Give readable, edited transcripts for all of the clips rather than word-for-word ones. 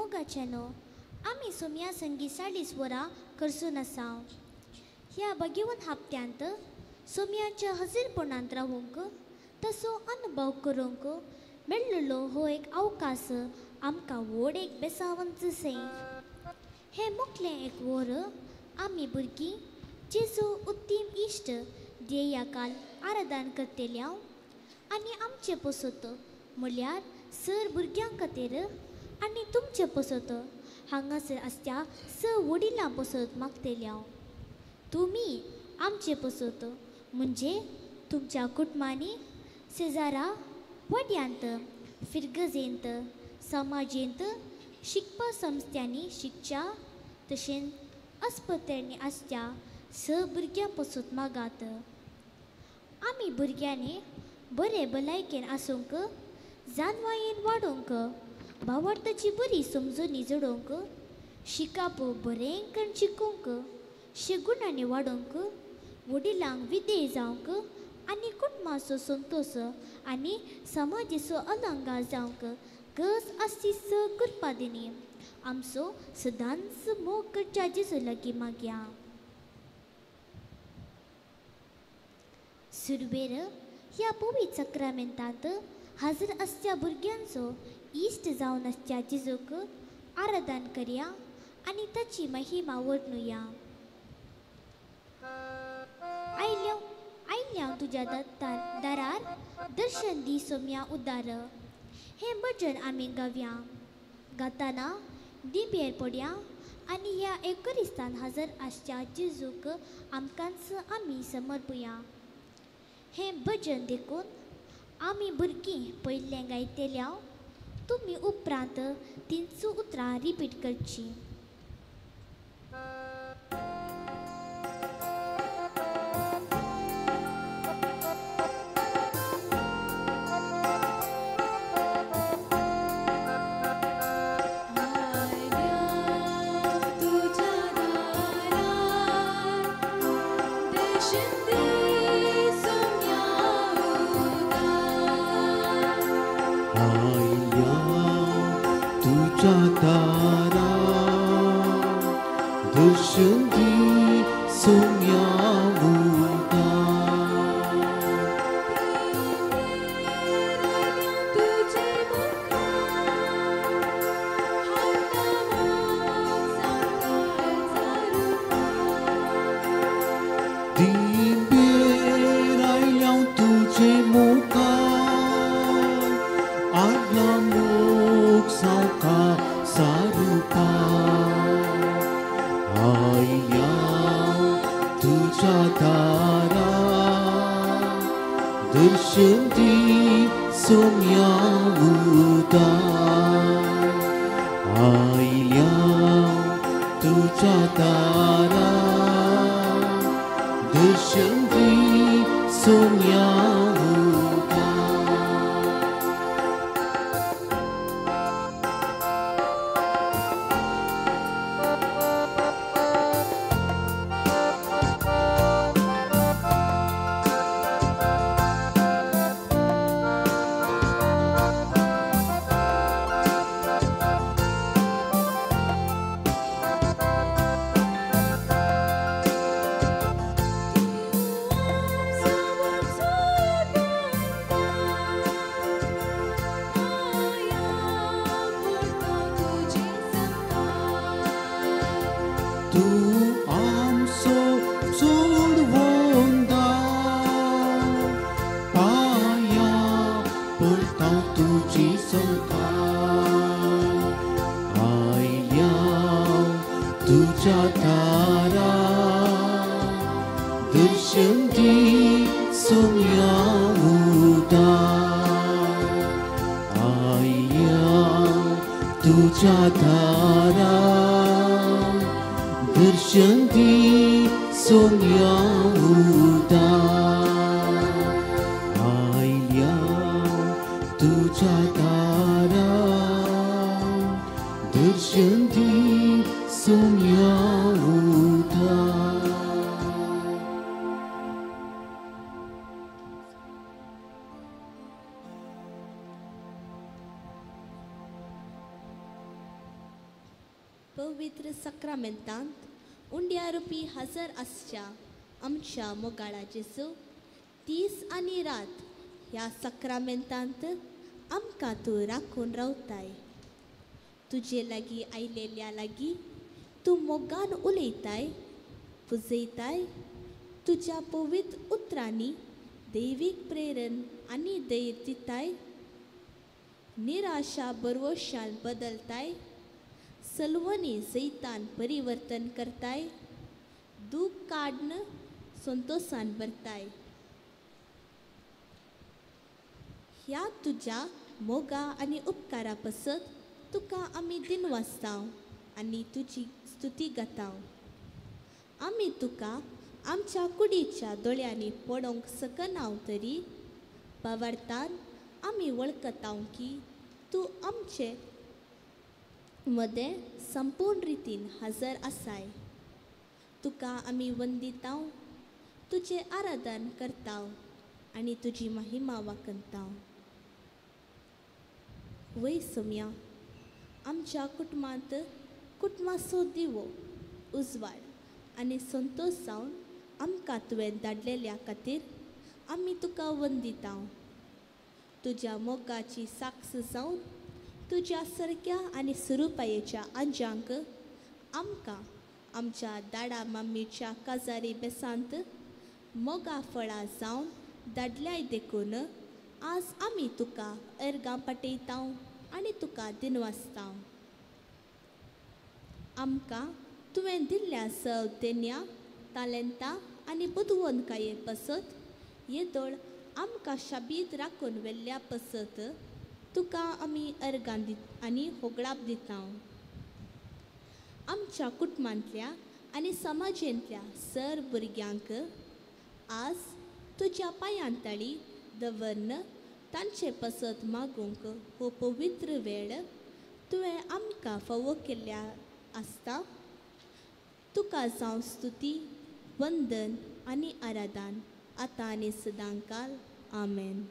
मोगाच्यानो, आमी सोम्या संगी 40 वरां करसून आसा. ह्या भगेवन हप्त्यांत सोम्याच्या हजीरपणांत रावूंक तसो अनुभव करूंक मेळ्ळो हो एक अवकाश आमकां व्हड एक बेसावंत जशें. हें मुखलें एक वर आमी भुरगीं जेजू उत्तीम इश्ट ध्येया काल आराधन करतल्या आनी आमचे पसत म्हळ्यार सर भुरग्यां खातीर आनी तुमचे पसत हांगासर आसत्या स वडिलां पसत मागतल्या. तुमी आमचे पसत म्हणजे तुमच्या कुटुंबांनी, शेजारा, वाड्यांत, फिरगजेंत, समाजेंत, शिकपा संस्थ्यांनी शिकच्या तशेंच अस्पत्यांनी आसच्या स भुरग्यां पसत मागात. आमी भुरग्यांनी बरे भलायकेन आसूंक, जानवायेन वाडोवंक, भावार्थाची बरी समजणी जोडोवंक, शिकाप बरें करून शिकोवंक, शेगुणांनी वाडोवंक, वडिलांक विधेय जावंक आनी कुटुंबाचो संतोश आनी समाजेचो अलंगार जावंक गरज आसती स कृपा दिनी आमचो सदांच मोग करच्या जेजू लागीं मागया. सुरवेर ह्या पवित्र सक्रामेंतांत हाजर आसच्या भुरग्यांचो इश्ट जावन आसच्या जेजूक आराधन करया आनी ताची महिमा वर्णुया. आयल्या आयल्या तुज्या दारार दर्शन दी सोम्या उदार हें भजन आमी गावया. गाताना दिंबेर पडया आनी ह्या एकरिस्तान हजर आसच्या जेजूक आमकांच आमी समर्पुया. हें भजन देखून आमी भुरगीं पयलें गायतल्या, तुमी उपरांत तींच उतरां रिपीट करचीं. पवित्र साक्रामेंतांत उंड्या रुपी हजर आसच्या आमच्या मोगाळा जेजू, दीस आनी रात ह्या साक्रामेंतांत आमकां तूं राखून रावताय. तुजे लागीं आयलेल्या लागीं तूं मोगान उलयताय, पुजयताय. तुज्या पवित्र उतरांनी दैवीक प्रेरण आनी धैर्य दिताय. निराशा बरवशान बदलताय, सलवणी जैतान परिवर्तन करताय, दूख काडन संतोसान भरताय. ह्या तुज्या मोगा आनी उपकारा पसत तुका आमी दिनवासताव आनी तुजी स्तुती गाताव. आमी तुका आमच्या कुडीच्या दोळ्यांनी पळोवंक शकनाव तरी भावार्थान आमी वळखताव की तूं आमचे मदें संपूर्ण रितीन हजर आसाय. तुका आमी वंदिताव, तुजें आराधन करताव आनी तुजी महिमा वाखणताव. वय सोम्या, आमच्या कुटुंबांत कुटुंबाचो दिवो उजवाड आनी संतोश जावन आमकां तुवें धाडलेल्या खातीर आमी तुका वंदिताव. तुज्या मोगाची साक्ष जावन तुज्या सारक्या आनी सुरुपायेच्या आंज्यांक आमकां आमच्या दाडा मम्मीच्या काजारी बेसांत मोगा फळां जावन धाडल्याय देखून आज आमी तुका अर्गां पाटयताव आनी तुका दिनवासताव. आमकां तुवें दिल्ल्या सवतेन्या तालेंता आनी बुदवंतकाये पसत येदोळ आमकां शाबीत राखून व्हेल्ल्या पसत तुका आमी अर्गां दित आनी होगडाप दिताव. आमच्या कुटुंबांतल्या आनी समाजेंतल्या सर भुरग्यांक आज तुज्या पांयांतळी दवरन तांचे पसत मागूंक हो पवित्र वेळ तुवें आमकां फावो केल्ल्या आसता. तुका जावं स्तुती, वंदन आनी आराधन आतां आनी सदांकाल. आमेन.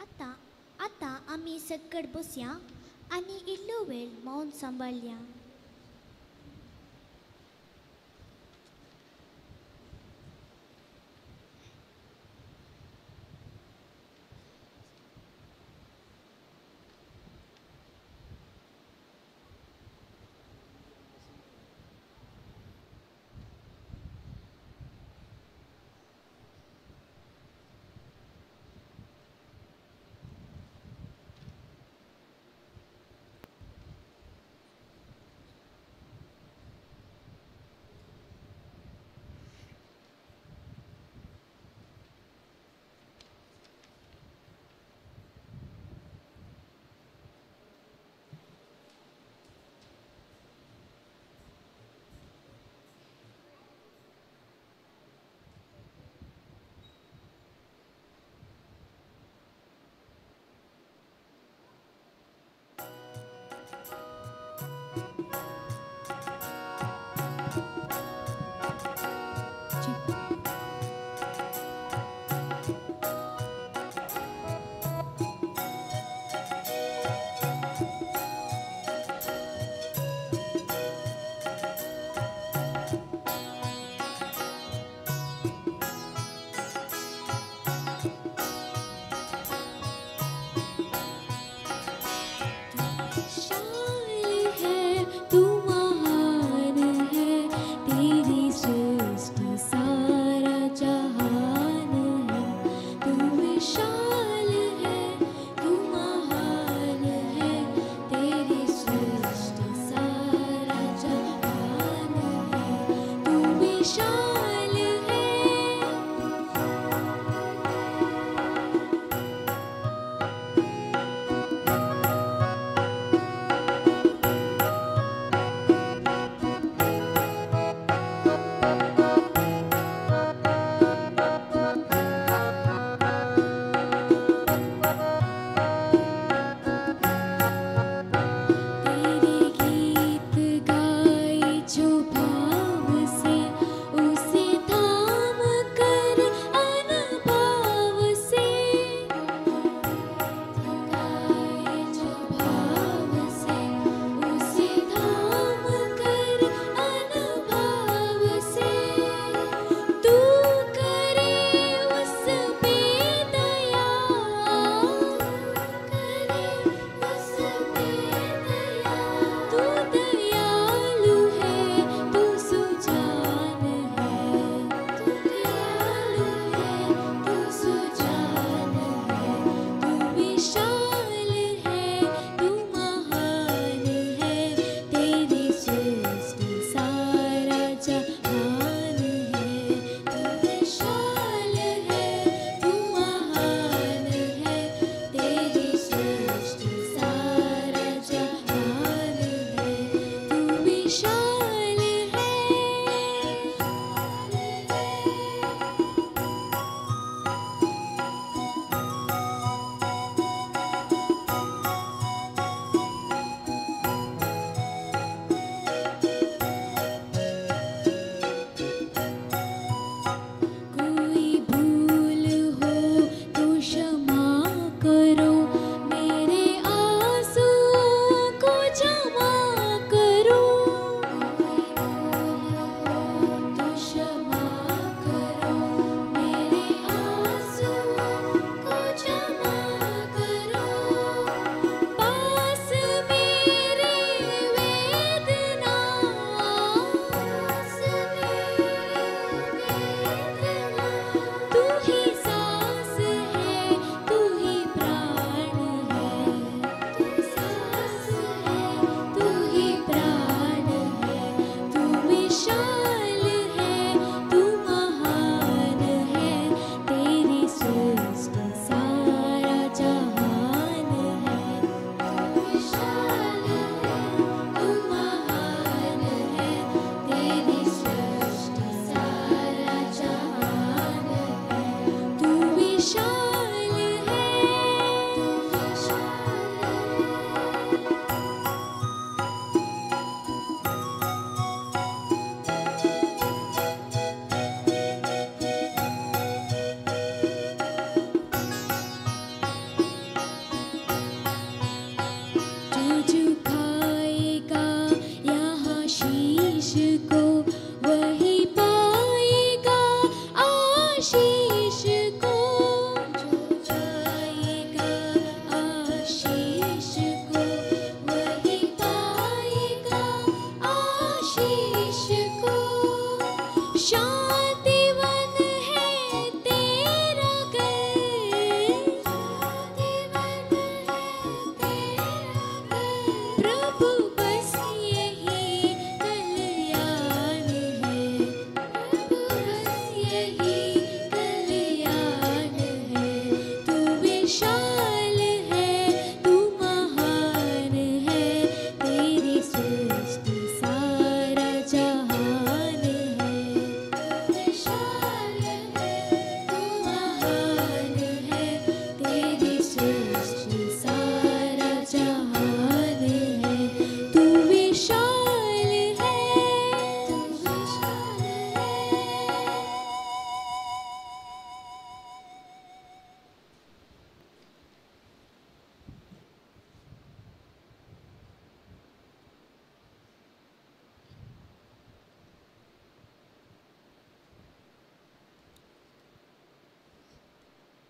आतां आतां आमी सकट बसया आनी इल्लो वेळ मौन सांबाळया.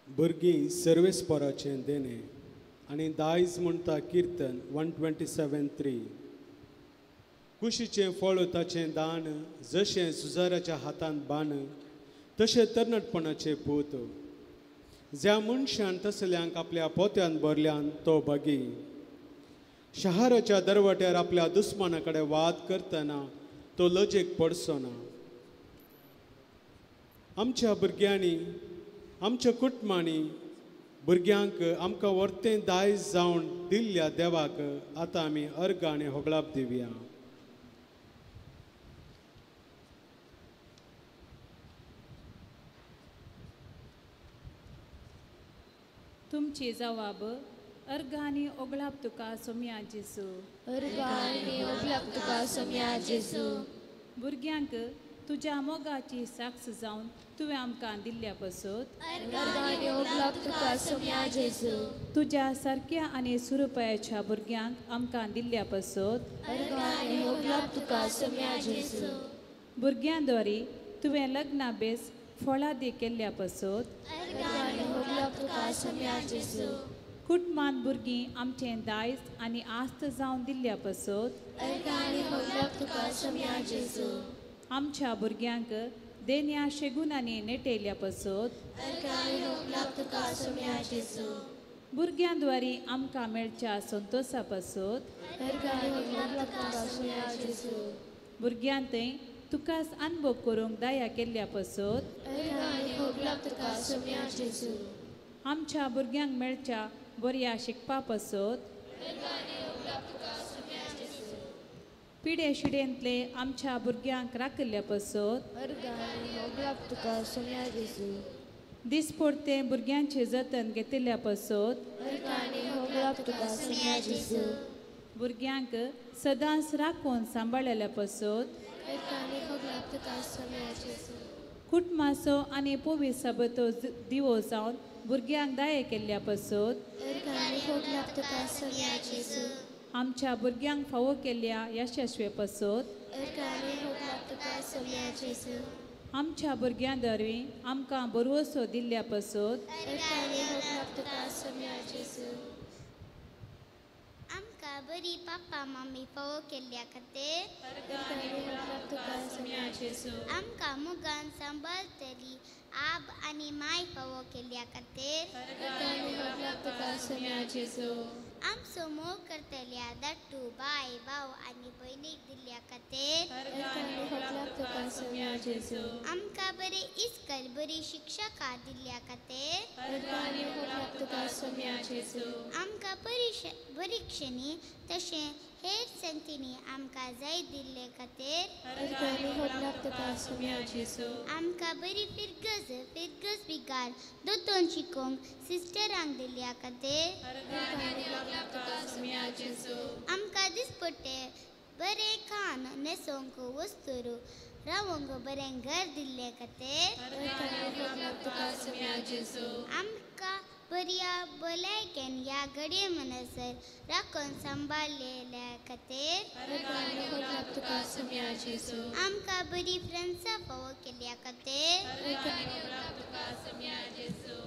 भुरगीं सर्वेस्पराचें देणें आनी दायज म्हणटा किर्तन 127:3. कुशीचें फळ ताचें दान, जशें सुजाराच्या हातांत बाण, तशें तरणाटपणाचें पूत. ज्या मनशान तसल्यांक आपल्या पोत्यान भरल्यान तो भागी. शहराच्या दरवट्यार आपल्या दुस्माना कडेन वाद करतना तो लजेक पडचो ना. आमच्या भुरग्यांनी, आमच्या कुटुंबांनी भुरग्यांक आमकां वर्तें दायज जावन दिल्ल्या देवाक आतां आमी अर्घ आनी होगळाप दिवया. तुमची जवाब अर्घ आनी ओगळाप तुका सोम्या जेजू. अर्घ आनी ओगळाप तुका सोम्या जेजू. भुरग्यांक तुज्या मोगाची साक्ष जावन तुवें आमकां दिल्ल्या पसत अर्घ आनी ओगळाप तुका सोम्या जेजू. तुज्या सारक्या आनी सुरुपायाच्या भुरग्यांक आमकां दिल्ल्या पसत अर्घ आनी ओगळाप तुका सोम्या जेजू. भुरग्यां द्वारे तुवें लग्ना बेस फळादी केल्ल्या पसत अर्घ आनी ओगळाप तुका सोम्या जेजू. कुटुंबान भुरगीं आमचें दायज आनी आस्त जावन दिल्ल्या पसत अर्घ आनी होगळाप तुका सोम्या जेजू. आमच्या भुरग्यांक देण्या शेगुनांनी नेटेल्या पसत अर्घ आनी होगळाप तुका सोम्या जेजू. भुरग्यां द्वारे आमकां मेळच्या संतोशा पसत अर्घ आनी होगळाप तुका सोम्या जेजू. भुरग्यां थंय तुकाच अनुभव करूंक दया केल्ल्या पसत अर्घ आनी होगळाप तुका सोम्या जेजू. आमच्या भुरग्यांक मेळच्या बऱ्या शिकपा पसत पिडे शिडेंतले आमच्या भुरग्यांक राखिल्ल्या पसत अर्घ आनी होगळाप तुका सोम्या जेजू. दिसपडते भुरग्यांचें जतन घेतिल्ल्या पसत अर्घ आनी होगळाप तुका सोम्या जेजू. भुरग्यांक सदांच राखून सांबाळिल्ल्या पसत अर्घ आनी होगळाप तुका सोम्या जेजू. कुटुंबाचो आनी पवित्र सबतो दिवो जावन भुरग्यांक दया केल्ल्या पसत अर्घ आनी होगळाप तुका सोम्या जेजू. आमच्या भुरग्यांक फावो केल्ल्या यशस्वी पसत अर्घ आनी होगळाप तुका सोम्या जेजू. आमच्या भुरग्यां दरवीं आमकां बरवसो दिल्ल्या पसत अर्घ आनी होगळाप तुका सोम्या जेजू. आमकां बरी पापा मम्मी फावो केल्ल्या खातीर अर्घ आनी होगळाप तुका सोम्या जेजू. आमकां मोगान सांबाळटली आब आनी माय फावो केल्ल्या खातीर अर्घ आनी होगळाप तुका सोम्या जेजू. आमचो मोग करतल्या धाकटू बाय भाव आनी भयणीक दिल्ल्या खातीर अर्घ आनी होगळाप तुका सोम्या जेजू. आमकां बरें इस्कल बरी शिक्षकां दिल्ल्या खातीर अर्घ आनी होगळाप तुका सोम्या जेजू. आमकां परिक्षेनी तशें हेर संगतींनी आमकां जाय दिल्ले खातीर अर्घ आनी होगळाप तुका सोम्या जेजू. आमकां बरी फिरगज फिरगज बिगार दोतोन शिकोवंक सिस्टरांक दिल्ल्या खातीर अर्घ आनी होगळाप तुका सोम्या जेजू. आमकां दिसपट्टे बरें खाण न्हेसोवंक वस्तूर रावोंक बरें घर दिल्ले खातीर अर्घ आनी होगळाप तुका सोम्या जेजू. आमकां बऱ्या भलायकेन ह्या घडये म्हणसर राखून सांबाळलेल्या खातीर अर्घ आनी होगळाप तुका सोम्या जेजू. आमकां बरी फ्रेंड्सां फावो केल्ल्या खातीर अर्घ आनी होगळाप तुका सोम्या जेजू.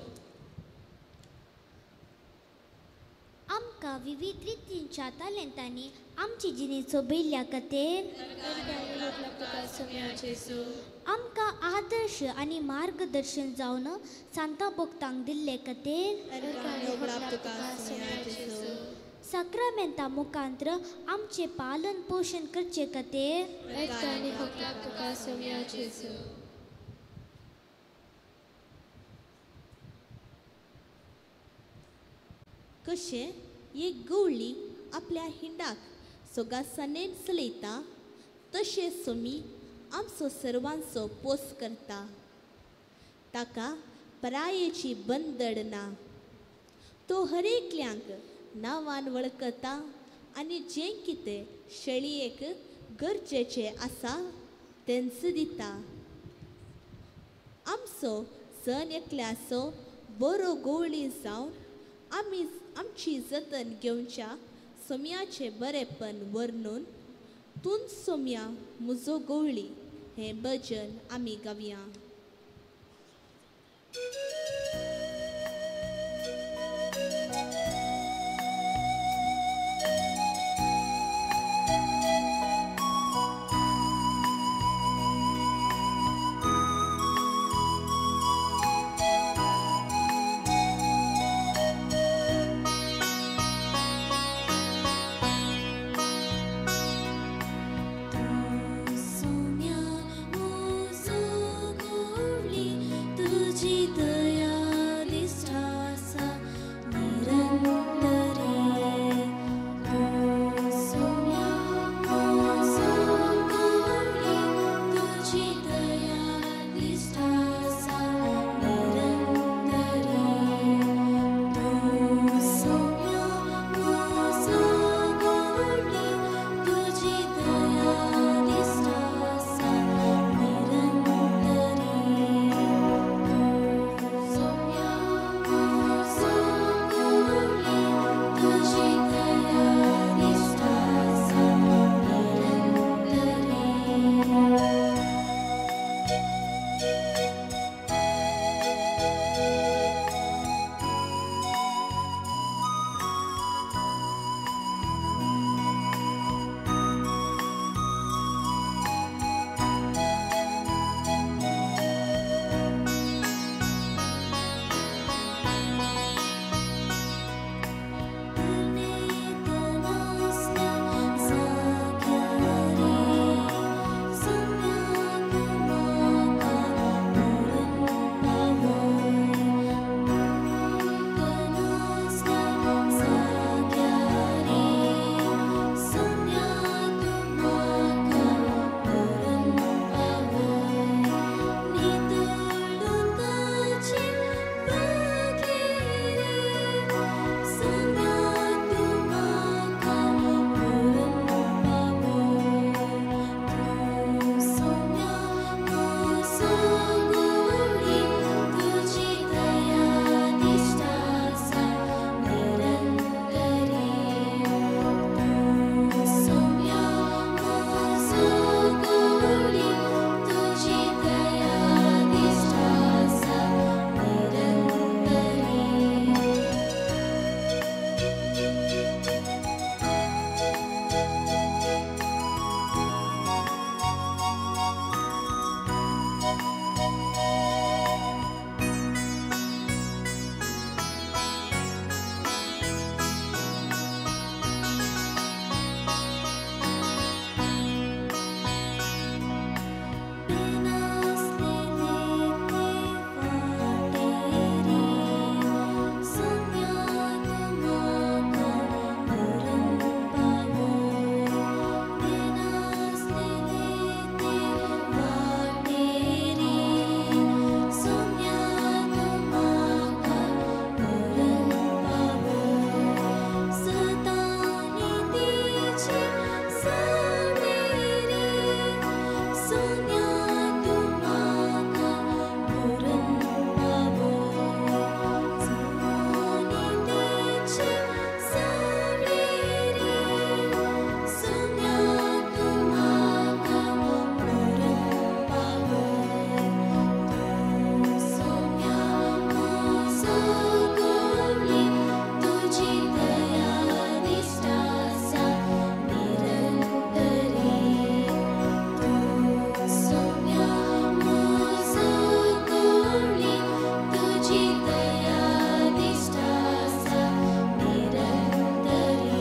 आमकां विविध रितींच्या तालेंतांनी आमची जिणी सोबयल्ल्या खातीर अर्घ आनी होगळाप तुका सोम्या जेजू. आमकां आदर्श आनी मार्गदर्शन जावन सांता भक्तांक दिल्ले खातीर अर्घ आनी होगळाप तुका सोम्या जेजू. साक्रामेंता मुखांत्र आमचें पालन पोशण करचे खातीर अर्घ आनी होगळाप तुका सोम्या जेजू. कशें एक गवळी आपल्या हिंडाक सोगासानेन चलयता तशें सोमी आमचो सर्वांचो पोस करता. ताका परायेची बंदड ना. तो हरेकल्यांक नांवान वळखता आनी जें कितें शेळयेक गरजेचें आसा तेंच दिता. आमचो जण एकल्याचो बरो गवळी जावन आमी आमची जतन घेवच्या सोम्याचें बरेपण वर्णून तूं सोम्या म्हजो गवळी हें भजन आमी गावया. तुजी दया दिश्ट आसा निरंतरी.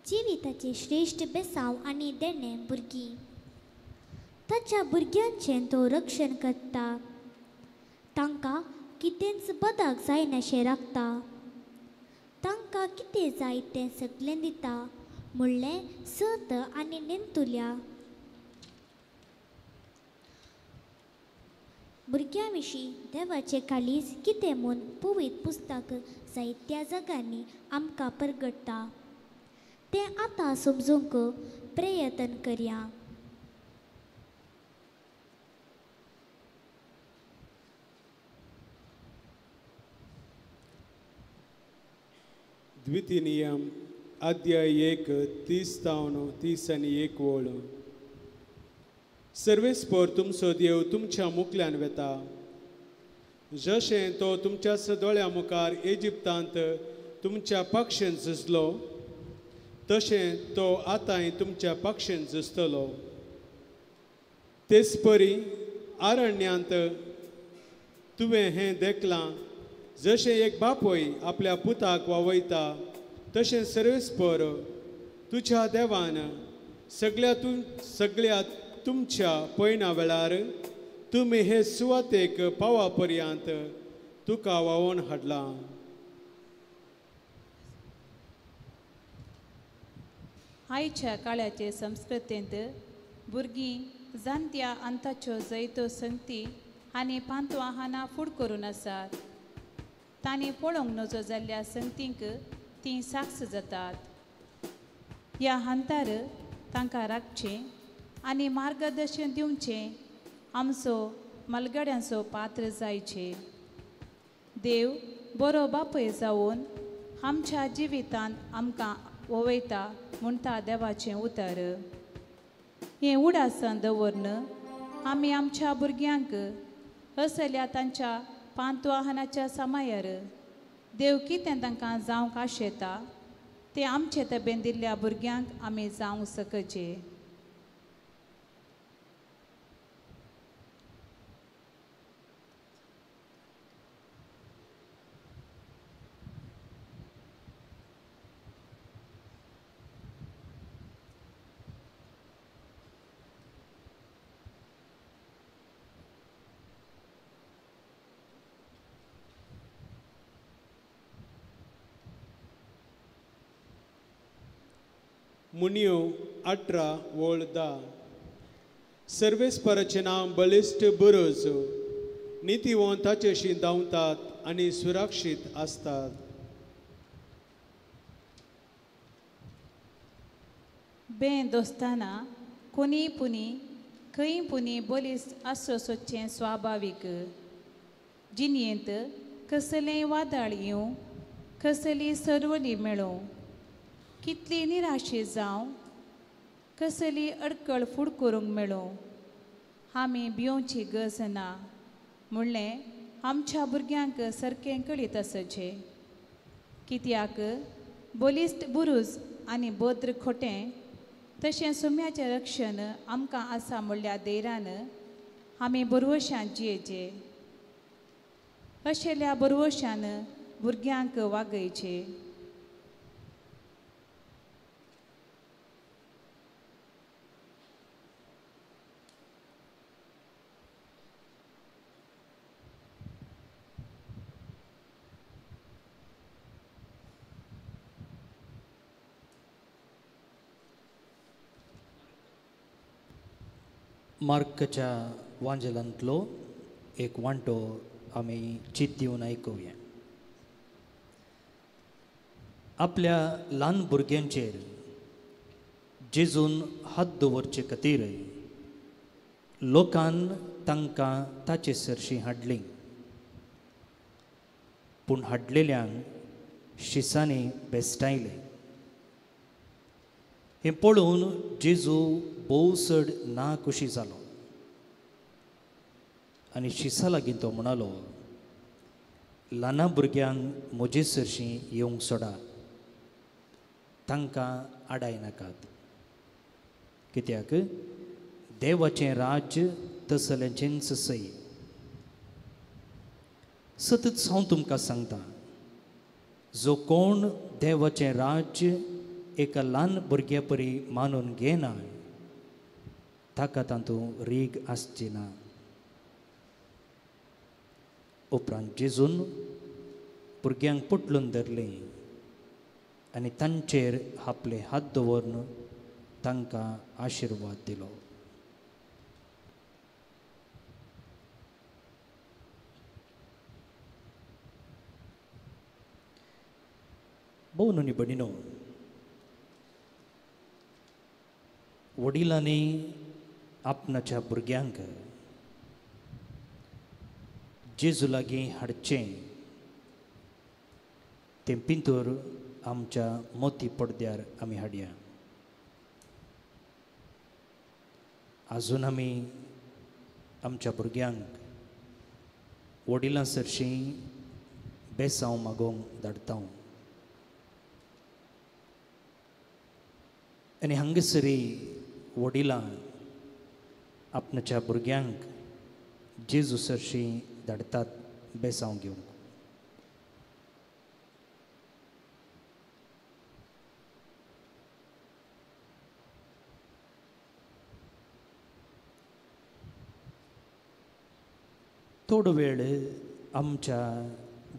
जिविताचे श्रेश्ठ बेसांव आनी देणें भुरगीं. ताच्या भुरग्यांचें तो रक्षण करता, तांकां कितेंच बदाक जायनाशें राखता, तांकां कितें जाय तें सगळें दिता म्हणलें सत आनी नेंतुल्या. भुरग्यां विशीं देवाचें काळीज कितें म्हूण पवित्र पुस्तक जायत्या जाग्यांनी आमकां परगट्टा तें आतां समजूंक प्रयत्न करया. द्वितीय नियम अध्याय 1 30-31 वळ. सर्वेस्पर तुमचो देव तुमच्या मुखल्यान वेता, जशें तो तुमच्या दोळ्या मुखार इजिप्तांत तुमच्या पक्षेन झुजलो तशें तो आतांय तुमच्या पक्षेन झुजतलो. तेच परी आरण्यांत तुवें हें देखलां, जशें एक बापूय आपल्या पुताक वावयता तशें सर्वेस्पर तुज्या देवान सगळ्या तुमच्या पयणा वेळार तुमी हे सुवातेक पावा पर्यंत तुका वावोवन हाडलां. आयच्या काळाचे संस्कृतेंत भुरगीं जाणट्या अंताच्यो जैतो संगती आनी पांतवाहनां फूड करून आसात. तांणी पळोवंक नजो जाल्ल्या संगतींक तीं साक्ष जातात. ह्या हांतार तांकां राखचें आनी मार्गदर्शन दिवचें आमचो मलगड्यांचो पात्र जायचें. देव बरो बापूय जावन आमच्या जिवितांत आमकां वोवयता म्हणटा देवाचें उतर. हें उडासन दवरन आमी आमच्या भुरग्यांक असल्या तांच्या पांतवाहनाच्या समायार देव कितें तांकां जावंक आशेता तें आमचे तबेन दिल्ल्या भुरग्यांक आमी जावंक शकचे. मुनियो 18:10. सर्वेस्पराचें नांव बळिश्ट बुरुज, नितीवंत ताचेशी धांवतात आनी सुरक्षीत आसतात. बें दोस्ताना कोणी पुनी खंय पुनी बळिश्ट आसरो सोदचें स्वाभावीक. जिणेंत कसलेंय वादळ येवं, कसली सरवली मेळूं, कितली निराशे जावं, कसली अडकळ फूड करूंक मेळूं, आमी भिवची गरज ना म्हणलें आमच्या भुरग्यांक सारकें कळीत आसचें. कित्याक बळिश्ट बुरुज आनी बद्र खोटें तशें सुम्याचें रक्षण आमकां आसा म्हणल्या धैर्यान आमी बरवशान जियेचें. अशेल्या बरवशान भुरग्यांक वागयचें. मार्कच्या वांजेलांतलो एक वांटो आमी चित दिवन आयकुया. आपल्या ल्हान भुरग्यांचेर जेजून हात दवरचे खातीर लोकान तांकां ताचे सरशीं हाडली, पूण हाडलेल्यांक शिसांनी बेस्टायलें. हें पळोवन जेजू भोव चड ना खोशी जालो आनी शिसा लागीं तो म्हणालो, ल्हाना भुरग्यांक म्हजे सरशीं येवंक सोडा, तांकां आडाय नाकात, कित्याक देवाचें राज्य तसल्यांचेंच सय. सतत हांव तुमकां सांगता, जो कोण देवाचें राज्य एका ल्हान भुरग्या परी मानून घेना ताका तातूंत रीग आसची ना. उपरांत जेजून भुरग्यांक पोटलून धरलें आनी तांचेर आपले हात दवरून तांकां आशिर्वाद दिलो. भोव न्हय भयणीनो, वडिलांनी आपणाच्या भुरग्यांक जेजू लागीं हाडचें तें पिंतूर आमच्या मोती पडद्यार आमी हाडया. आजून आमी आमच्या भुरग्यांक वडिलां सरशीं बेसांव मागोवंक धाडटा आनी हांगासरी वडिलां आपणाच्या भुरग्यांक जेजू सरशीं धाडटात बेसांव घेवंक. थोडो वेळ आमच्या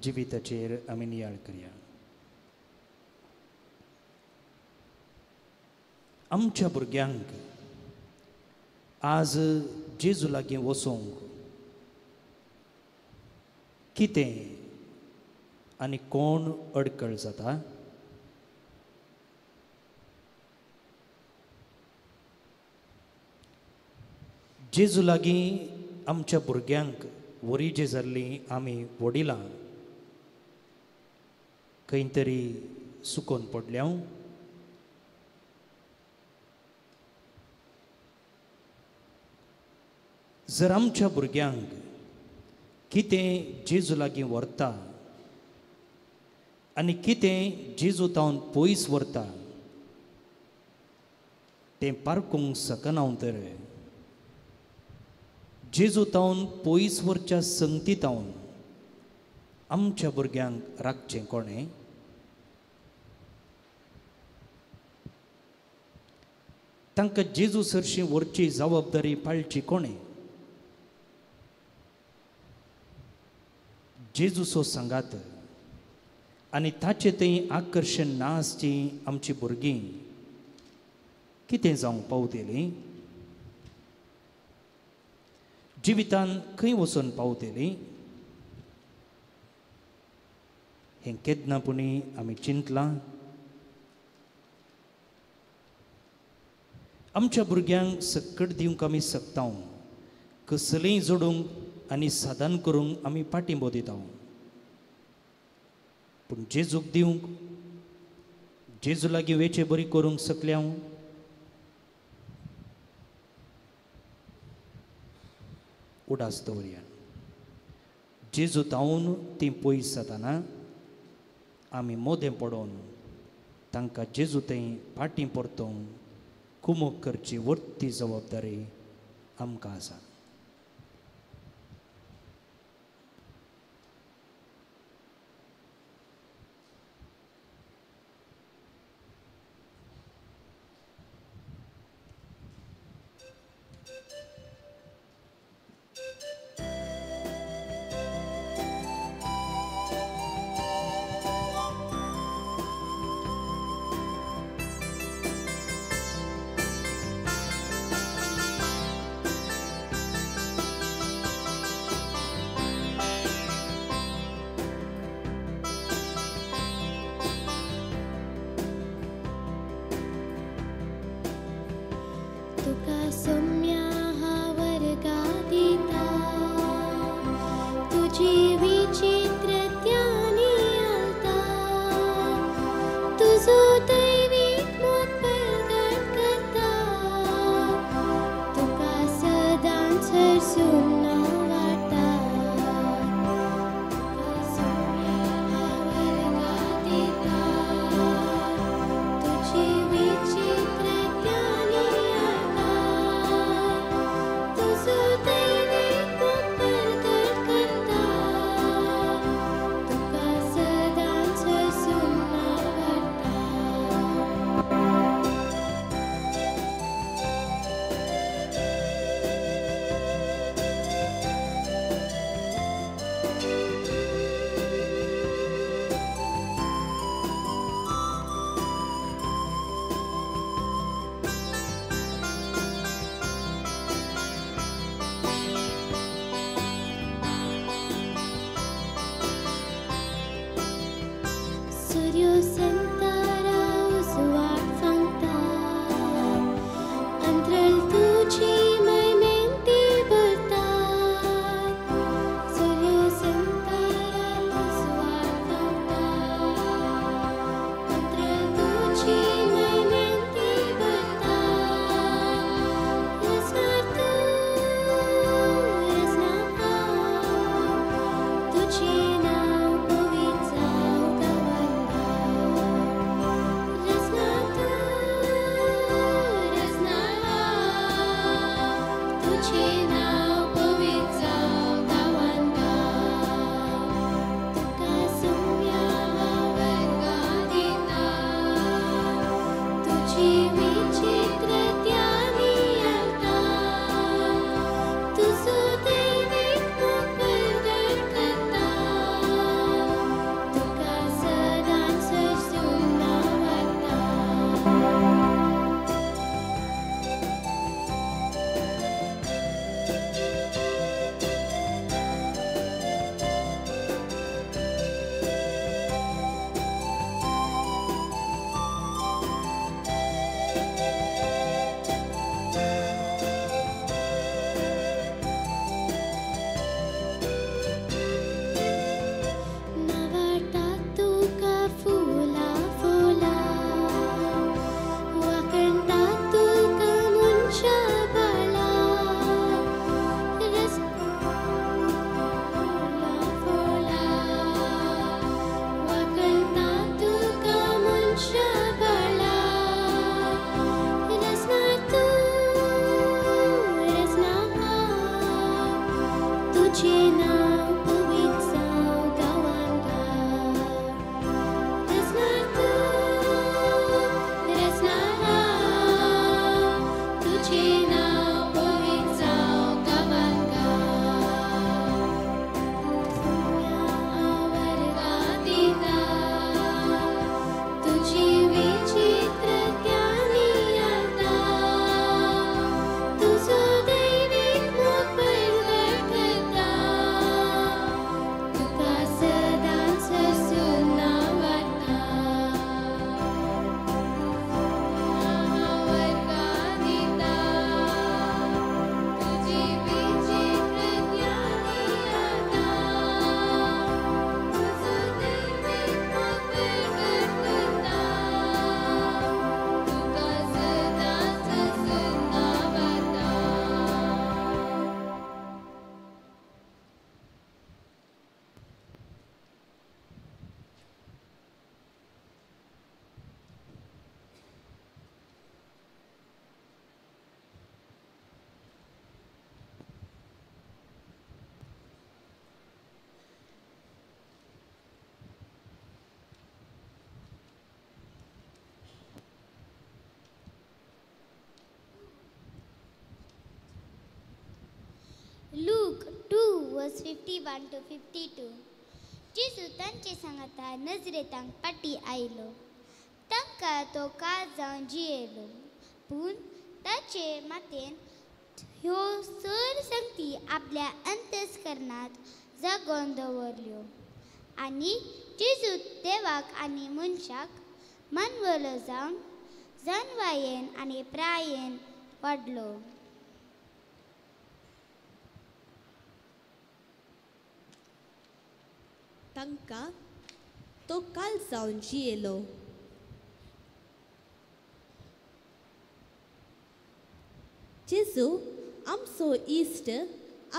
जिविताचेर आमी नियाळ करया. आमच्या भुरग्यांक आज जेजू लागीं वचूंक कितें आनी कोण अडकळ जाता? जेजू लागीं आमच्या भुरग्यांक वरी जे जाल्ली आमी वडिलां खंय तरी सुकोन पडल्या. जर आमच्या भुरग्यांक कितें जेजू लागीं व्हरता आनी कितें जेजू तावन पयस व्हरता तें पारकूंक शकना तर जेजू तावन पयस व्हरच्या संगती तावन आमच्या भुरग्यांक राखचें कोणें? तांकां जेजू सरशीं व्हरची जबाबदारी पाळची कोणें? जेजूचो सांगात आनी ताचें थंय आकर्शण ना आसची आमची भुरगीं कितें जावंक पावतलीं? जिवितान खंय वचून पावतलीं? हें केन्ना पुणी आमी चिंतलां? आमच्या भुरग्यांक सक्कट दिवंक आमी शकता, कसलेंय जोडूंक आनी साधन करूंक आमी पाठिंबो दिता, पूण जेजूक दिवंक, जेजू लागीं वेचे बरी करूंक शकल्या? उडास दवरया. जेजू तावन तीं पयस जाताना आमी मोदें पडोवन तांकां जेजू थंय फाटीं परतोवंक कुमोक करची व्हडली जबाबदारी आमकां आसा. सोम्या वर्गा दिता तुजी विचित्र ज्ञानी आलता तुजो दैवीक मोग प्रगट करता तुका सदांच सरसून वाडटा तुका सोम्या वर्गा दिता तुजी विचित्र ज्ञानी आलता तुजो दैवीक मोग प्रगट करता तुका सदांच सरसून वाडटा. सूर्य संतारा उजवाड सांगता अंतरल तुजी मैमेंती भरता सूर्य संतारा उजवाड सांगता अंतरल तुजी मैमेंती भरता रसनार तूं रसना हांव तुजें नांव पवित्र जावं गांवांत. रसना तूं रसना हांव तुजें नांव पवित्र जावं गांवांत. तुका सोम्या वर्गा दिता तुजी विचित्र ज्ञानी आलता तुजो दैवीक मोग प्रगट करता तुका सदांच सरसून वाडटा. नावाडटा तुका फुलां फुलां वाकणटा तुका मनशा बाळां रस फुलां फुलां वाकणटा तुका मनशा बाळां रसना तूं रसना हांव तुजें नांव पवित्र जावं गांवांत. रसना तूं रसना हांव तुजें नांव पवित्र जावं गांवांत. सोम्या वर्गा दिता तुजी विचित्र ज्ञानी आलता तुजो दैवीक मोग प्रगट करता तुका सदांच सरसून वाडटा. वर्गा दिता तुजी विचित्र ज्ञानी आलता तुजो दैवीक मोग प्रगट करता तुका सदांच सरसून वाडटा. Luke 2 verse 51 to 52. जेजू तांचे सांगाता नजरेतांक पाटी आयलो तांकां तो काळ जावन जियेलो पूण ताचे मातेन ह्यो सर संगती आपल्या अंतस्करणांत जागोवन दवरल्यो आनी जेजू देवाक आनी मनशाक मानवलो जावन जानवायेन आनी प्रायेन वाडलो. तांकां तो काल जावन जियेलो. जेजू आमचो इश्ट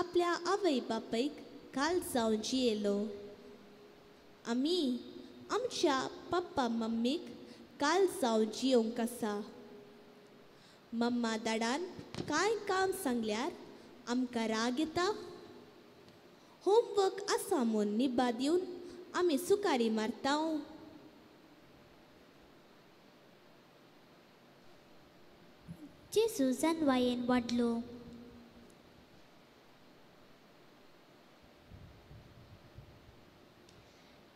आपल्या आवय बापायक काल जावन जियेलो. आमी आमच्या पप्पा मम्मीक काल जावन जियोंक आसा. मम्मा दाडान कांय काम सांगल्यार आमकां राग येता. होमवर्क आसा म्हूण निबा दिवन आमी सुकारी मारता. जेजू जानवायेन वाडलो.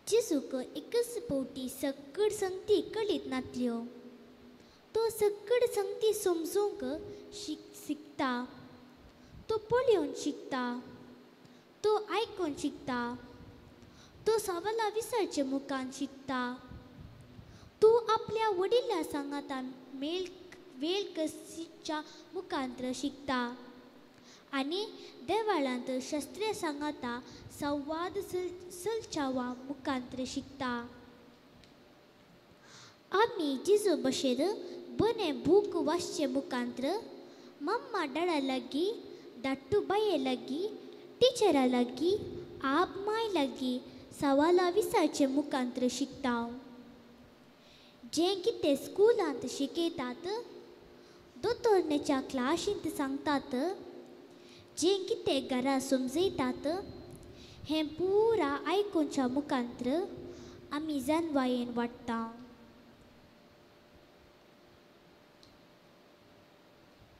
जेजूक एकच फावटी सगळ संगती कळीत नातल्यो. तो सगळ संगती समजूंक शिकता. तो पळोवन शिकता. तो आयकून शिकता. तो सवाला विसरचे मुखान शिकता. तो आपल्या वडिला सांगातान मेळ वेळ कशीच्या मुखांत्र शिकता आनी देवाळांत शस्त्रे सांगाता संवाद सलचावा मुखांत्र शिकता. आमी जेजू भशेन बरें बूक वाचचे मुखांत्र मम्मा डाडा लागीं, धाट्टू बाये लागीं, टिचरा लागीं, आप माय लागीं सवाला विसाचे मुखांत्र शिकता. जें कितें स्कुलांत शिकयतात, दोतोरनेच्या क्लासींत सांगतात, जें कितें घरा समजयतात, हें पुरा आयकुच्या मुखांत्र आमी जानवायेन वाडटा.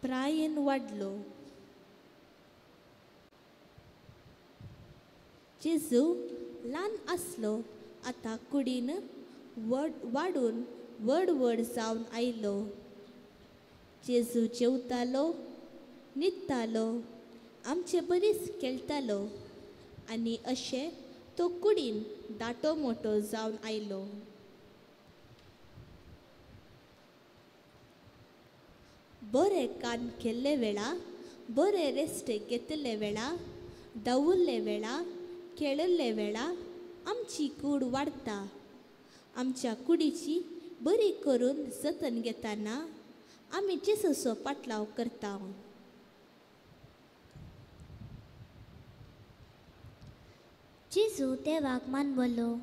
प्रायेन वाडलो. जेजू ल्हान आसलो आतां कुडीन वाडून व्हड व्हड जावन आयलो. जेजू जेवतालो, न्हिदतालो, आमचे बरीच खेळटालो आनी अशें तो कुडीन दाटो मोटो जावन आयलो. बरें कान केल्ले वेळा, बरें रेस्ट घेतिल्ले वेळा, धांवुल्ले वेळा, खेळिल्ले वेळा आमची कूड वाडटा. आमच्या कुडीची बरी करून जतन घेतना आमी जेजूचो पाटलाव करता. जेजू देवाक मानवलो.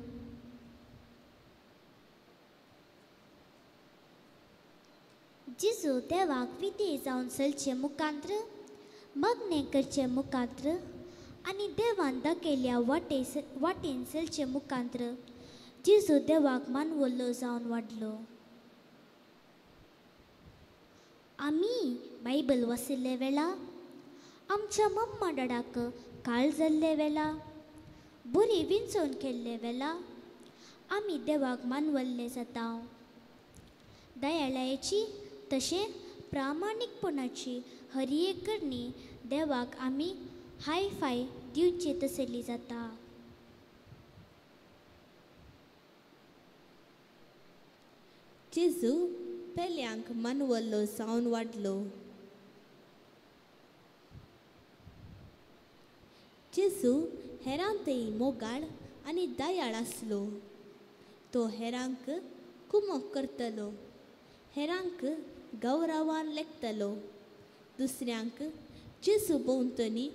जेजू देवाक विधेय जावन चलचे मुखांत्र, मागणें करचे मुखांत्र आनी देवान दाखयल्ल्या वाटेन चलचे मुखांत्र जेजू देवाक मानवल्लो जावन वाडलो. आमी बायबल वाचिल्ले वेळा, आमच्या मम्मा डाडाक काळ जाल्ले वेळा, बरी विंचोवन केल्ले वेळा आमी देवाक मानवल्ले जाता. दयाळायेची तशें प्रामाणीकपणाची हर एक करणी देवाक आमी हाय फाय दिवचे तसली जाता. जेजू पेल्यांक मानवल्लो जावन वाडलो. जेजू हेरांतय मोगाळ आनी दयाळ आसलो. तो हेरांक कुमक करतलो, हेरांक गौरवान लेखतलो, दुसऱ्यांक जेजू भोंवतणी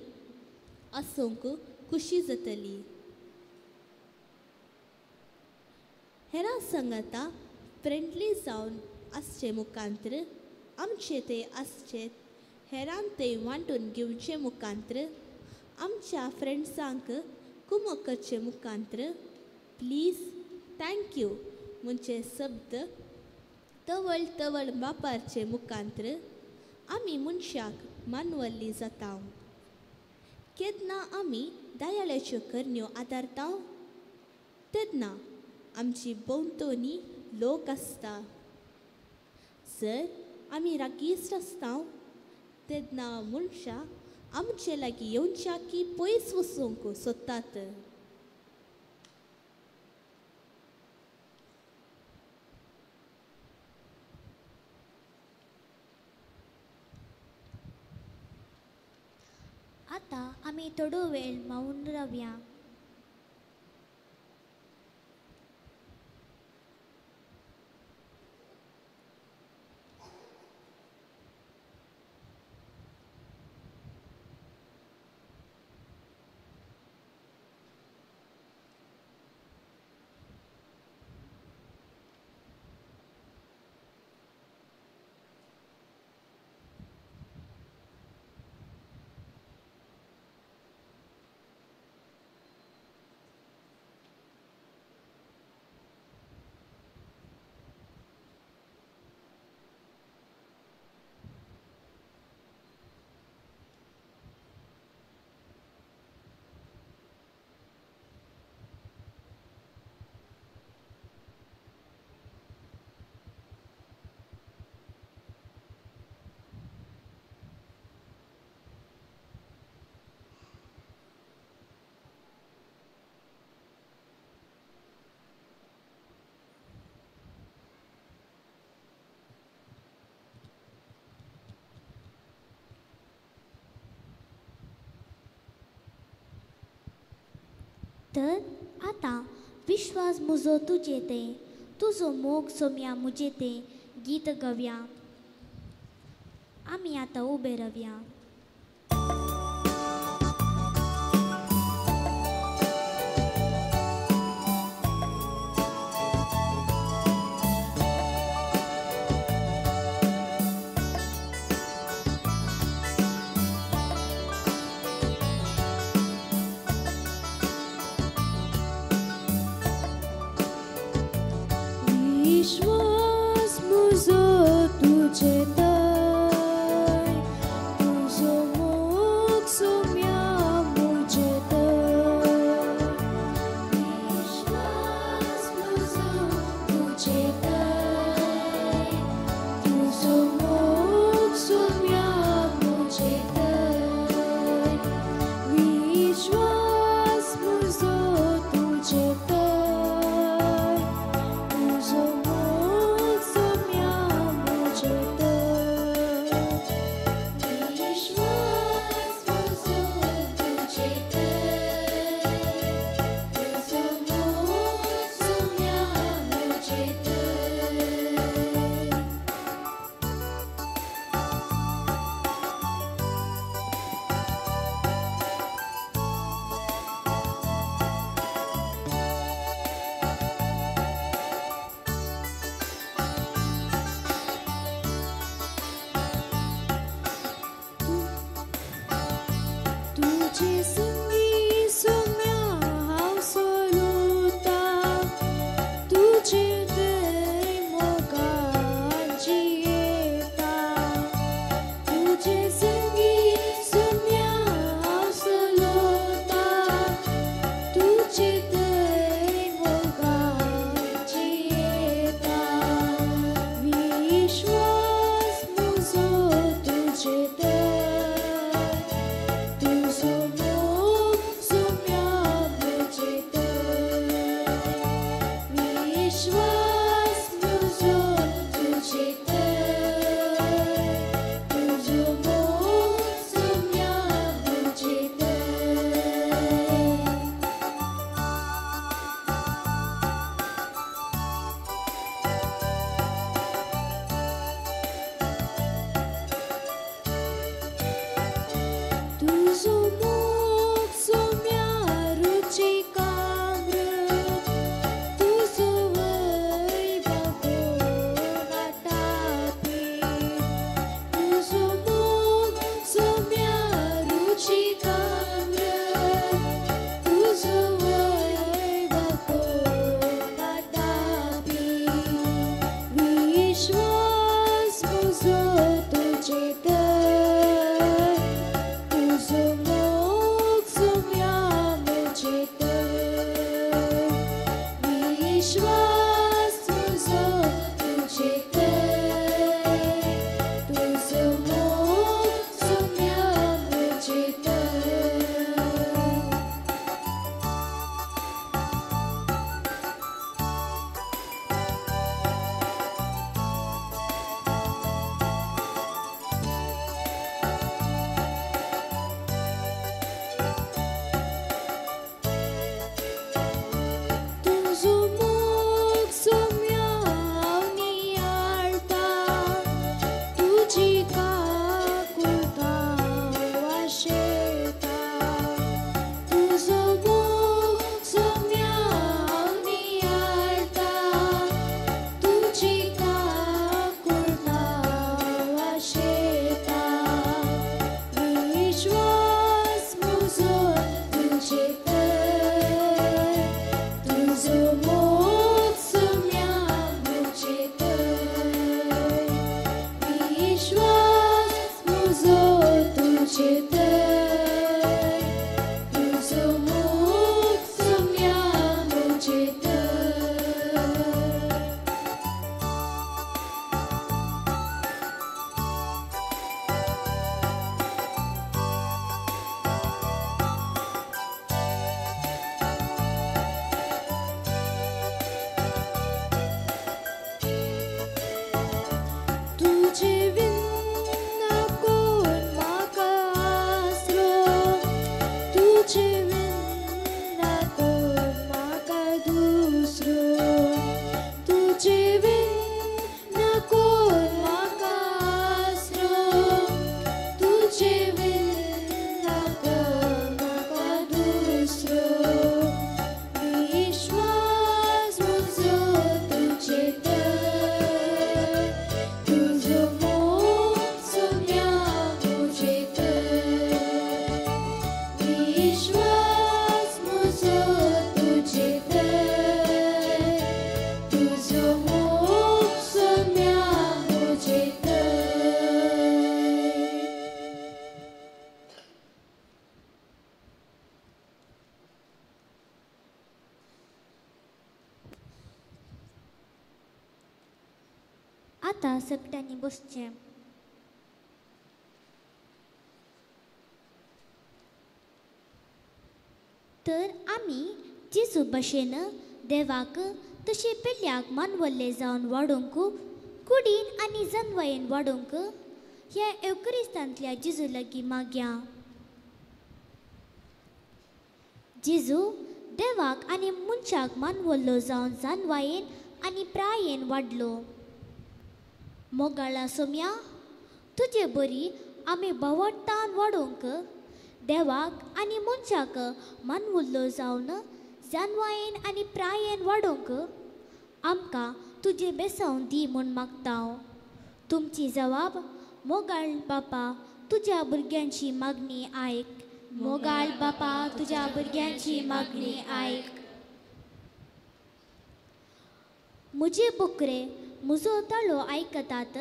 आसूंक खुशी जातली. हेरां सांगाता फ्रेंडली जावन आसचे मुखांत्र, आमचे ते आसचे हेरांक ते वांटून घेवचे मुखांत्र, आमच्या फ्रेंड्सांक कुमक करचे मुखांत्र प्लीज thank you म्हणजे शब्द तवळ तवळ वापरचे मुखांत्र आमी मनशाक मानवल्ली जाता. केन्ना आमी दयाळाच्यो करण्यो आदारता तेन्ना आमची भोंवतणी लोक आसता. जर आमी रागीस्ट आसता तेन्ना मनशां आमचे लागीं येवच्या की पयस वचूंक सोदतात. आतां आमी थोडो वेळ मौन रावया. तर आतां विश्वास मुजो तुजे ते, तुजो मोग सोम्या मुजे ते गीत गवया। आमी आतां उबे रावया। विश्वास मुजो तुजे तय, तुजो मोग सोम्या मुजे तय। विश्वास मुजो तुजे तय, तुजो मोग सोम्या मुजे तय। विश्वास मुजो तुजे तय, तुजो मोग सोम्या मुजे तय। विश्वास मुजो तुजे तय, तुजो मोग सोम्या मुजे तय। तुजे संगी सोम्या हांव सोलुता, तुजे दय मोगान जियेता। तुजे संगी सोम्या हांव सोलुता, तुजे दय मोगान जियेता। विश्वास मुजो तुजे तय, तुजो मोग सोम्या मुजे तय। विश्वास मुजो तुजे तय, तुजो मोग सोम्या मुजे तय। तुजो मोग सोम्या रुचीक अमृत, तुजो वैभव नाटापी। तुजो मोग सोम्या रुचीक अमृत, तुजो वैभव नाटापी। विश्वास मुजो तुजे तय, तुजो मोग सोम्या मुजे तय। विश्वास मुजो तुजे तय, तुजो मोग सोम्या मुजे तय। तुजो मोग सोम्या हांव नियाळटा, तुजी काकुळटा वाशेता। तुजो मोग सोम्या हांव नियाळटा, तुजी काकुळटा वाशेता। विश्वास मुजो तुजे तय, तुजो मोग सोम्या मुजे तय। विश्वास मुजो तुजे तय, तुजो मोग सोम्या मुजे तय। तुजे विन आतां सगळ्यांनी बसचें. तर आमी जेजू भशेन देवाक तशें पेल्याक मानवल्ले जावन वाडोवंक कुडीन आनी जनवायेन वाडोवंक ह्या एवक्रिस्तांतल्या जेजू लागीं मागया. जेजू देवाक आनी मनशाक मानवल्लो जावन जानवायेन आनी प्रायेन वाडलो. मोगाळा सोम्या, तुजे बरी आमी बावडटान वाडोवंक देवाक आनी मनशाक मानवल्लो जावन जानवायेन आनी प्रायेन वाडोवंक आमकां तुजें बेसांव दी म्हूण मागता. तुमची जवाब मोगाळ बापा तुज्या भुरग्यांची मागणी आयक. मोगाळ बापा तुज्या भुरग्यांची मागणी आयक. म्हजे बोकरे म्हजो ताळो आयकतात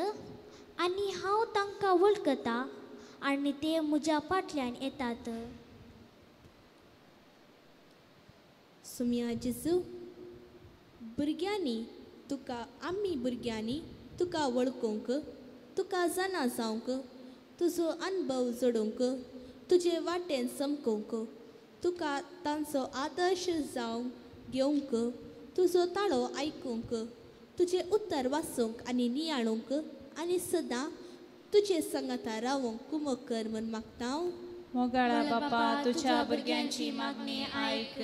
आनी हांव तांकां वळखता आनी ते म्हज्या फाटल्यान येतात. सुम्या जेजू, भुरग्यांनी तुका आमी भुरग्यांनी तुका वळखूंक, तुका जाणा जावंक, तुजो अनुभव जोडूंक, तुजे वाटेन समकूंक, तुका तांचो आदर्श जावंक घेवंक, तुजो ताळो आयकूंक, तुजें उत्तर वाचूंक आनी नियाळूंक आनी सदां तुजे संगता रावूंक कुमक कर म्हूण मागता. मोगाळा बापा तुज्या भुरग्यांची मागणी आयक.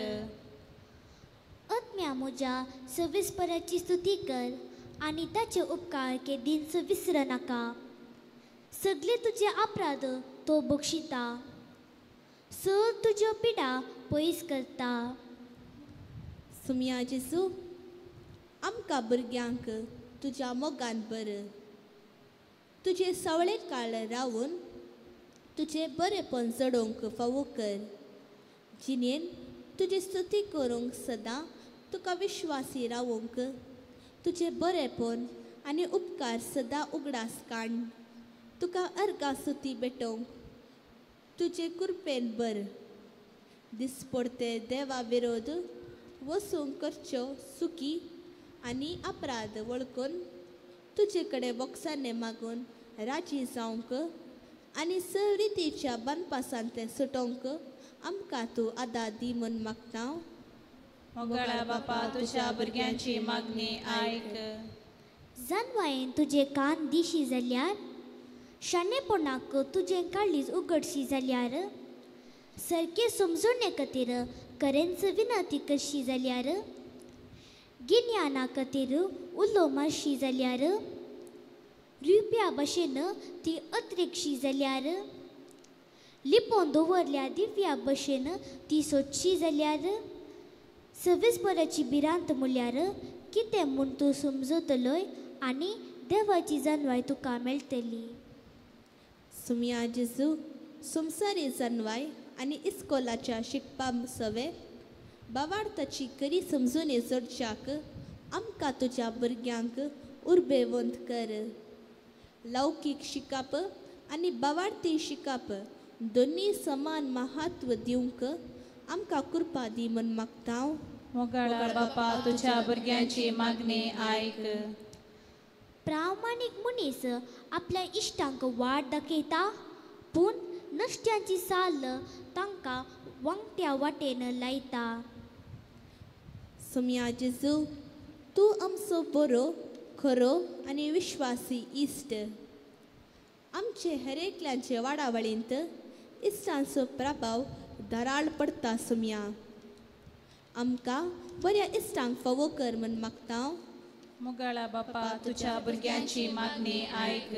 आत्म्या म्हज्या सविस्पराची स्तुती कर आनी ताचे उपकार केदींच विसर नाका. सगळे तुजे अपराध तो बक्षिता, सर तुज्यो पिडा पयस करता. सुम्या जेजू, आमकां भुरग्यांक तुज्या मोगान बर, तुजे सवळे काळ रावून तुजें बरेपण जडोवंक फावो कर. जिणेन तुजी स्तुती करूंक सदां तुका विश्वासी रावूंक तुजें बरेपण आनी उपकार सदां उगडास काड. तुका अर्गां स्तुती भेटोवंक तुजे कृपेन बर. दिसपडते देवा विरोध वसूंक करच्यो सुकी आनी अपराध वळखून तुजे कडेन बोक्साने मागून राजी जावंक आनी सरितीच्या बांदपासांतलें सुटोवंक आमकां तूं आदार दी म्हूण मागता. मोगाळा बापा तुज्या भुरग्यांची मागणी आयक. जानवायेन तुजे कान दिशी जाल्यार, शाणेपणाक तुजें काळीज उगडशी जाल्यार, सारकें समजवणे खातीर खरेंच विनंती करशी जाल्यार, गिन्याना खातीर उलो मारशी जाल्यार, रुपया भशेन ती अत्रेकशी जाल्यार, लिपोवन दवरल्या दिव्या भशेन ती सोदशी जाल्यार, सविस्पराची भिरांत म्हळ्यार कितें म्हूण तूं समजतलोय आनी देवाची जानवाय तुका मेळटली. सुम्या जेजू, संवसारी जानवाय आनी इस्कोलाच्या शिकपा सवे बावार्थाची खरी समजून जोडच्याक आमकां तुज्या भुरग्यांक उर्बेवंत कर. लौकीक शिकप आनी बावार्थी शिकप दोनूय समान महत्व दिवंक आमकां कृपा दी म्हूण मागता. मोगाळा बापा तुज्या भुरग्यांची मागणी आयक. प्रामाणीक मनीस आपल्या इश्टांक वाट दाखयता, पूण नश्ट्यांची साल तांकां वांकट्या वाटेन लायता. सुम्या जेजू, तूं आमचो बरो खरो आनी विश्वासी इश्ट. आमचे हरेकल्याचे वाडावळींत इश्टांचो प्रभाव धाराळ पडटा. सुम्या, आमकां बऱ्या इश्टांक फावो कर म्हूण मागता. मोगाळा बापा तुज्या भुरग्यांची मागणी आयक.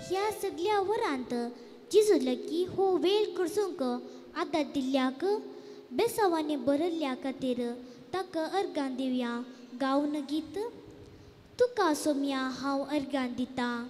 ह्या सगळ्या वरांत जेजू लागीं हो वेळ करसूंक आदार दिल्ल्याक बेसांवांनी बरयल्ल्या खातीर ताका अर्गां दिवया. गावन गीत तुका सोम्या हांव अर्गां दितां.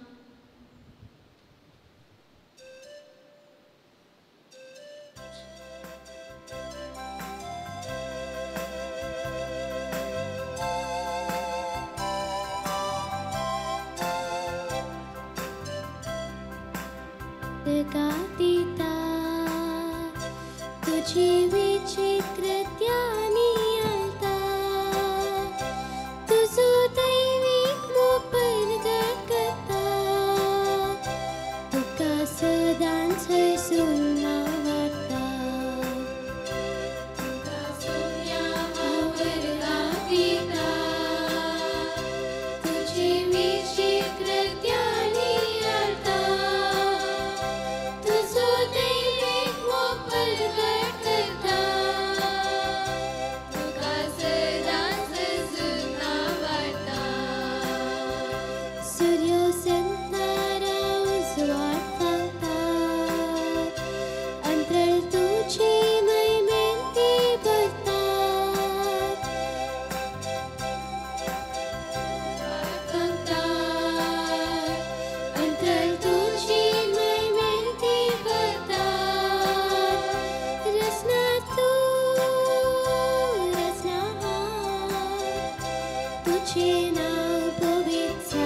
तुझे नाव पवित्र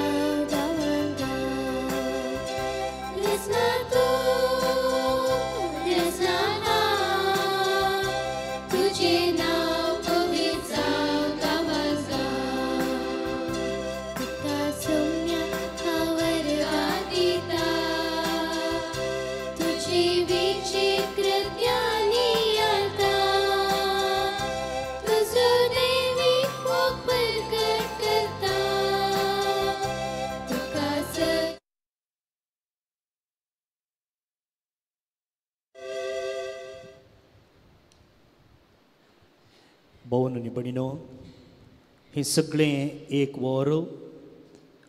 जावं गांवां रचना तूं रचना ना तुझे नाव पवित्र जावं गांवां तुका सोम्या हांव वरदां दिता तुझे विचित्र आता तुझो देवी मोग प्रकट करता तुका भोवन आनी भयणीनो, हें सगळें एक वर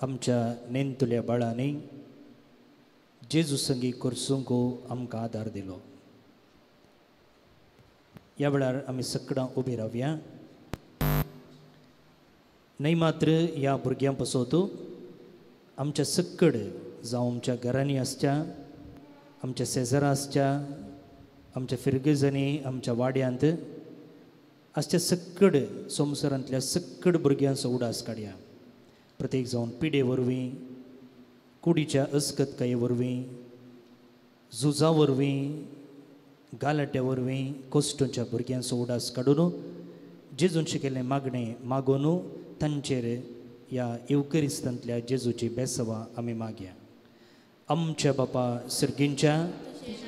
आमच्या नेंतुल्या बाळांनी जेजू संगी करसूंक आमकां आदार दिलो. ह्या वेळार आमी सगळां उबी रावया. न्हय मात्र ह्या भुरग्यां पासत आमच्या सक्कड जावं आमच्या घरांनी आसच्या, आमच्या शेजरा आसच्या, आमच्या फिरगजांनी, आमच्या वाड्यांत आसच्या सक्कड संवसारांतल्या सक्कड भुरग्यांचो उडास काडया. प्रत्येक जावन पिडे वरवीं, कुडीच्या अस्कतकाये वरवीं, झुजा वरवीं, गालाट्या वरवीं कोश्टोंच्या भुरग्यांचो उडास काडून जेजून शिकयल्लें मागणें मागोवन तांचेर ह्या येवकरिस्तांतल्या जेजूची बेसवा आमी मागया. आमच्या बापा सर्गींच्या,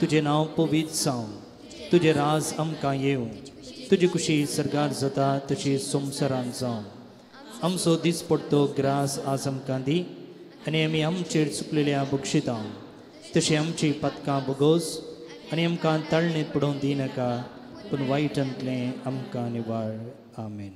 तुजें नांव पवित्र जावं, तुजें राज आमकां येवं, तुजी कुशी सर्गार जाता तशी संवसारांत जावं. आमचो दीस पडतो ग्रास आज आमकां दी आनी आमी आमचेर चुकलेल्या बक्षिता तशें आमची पातकां बोगोस आनी आमकां ताळणेंत पडोवन दिनाका, पूण वायटांतलें आमकां निवाळ. आमेन.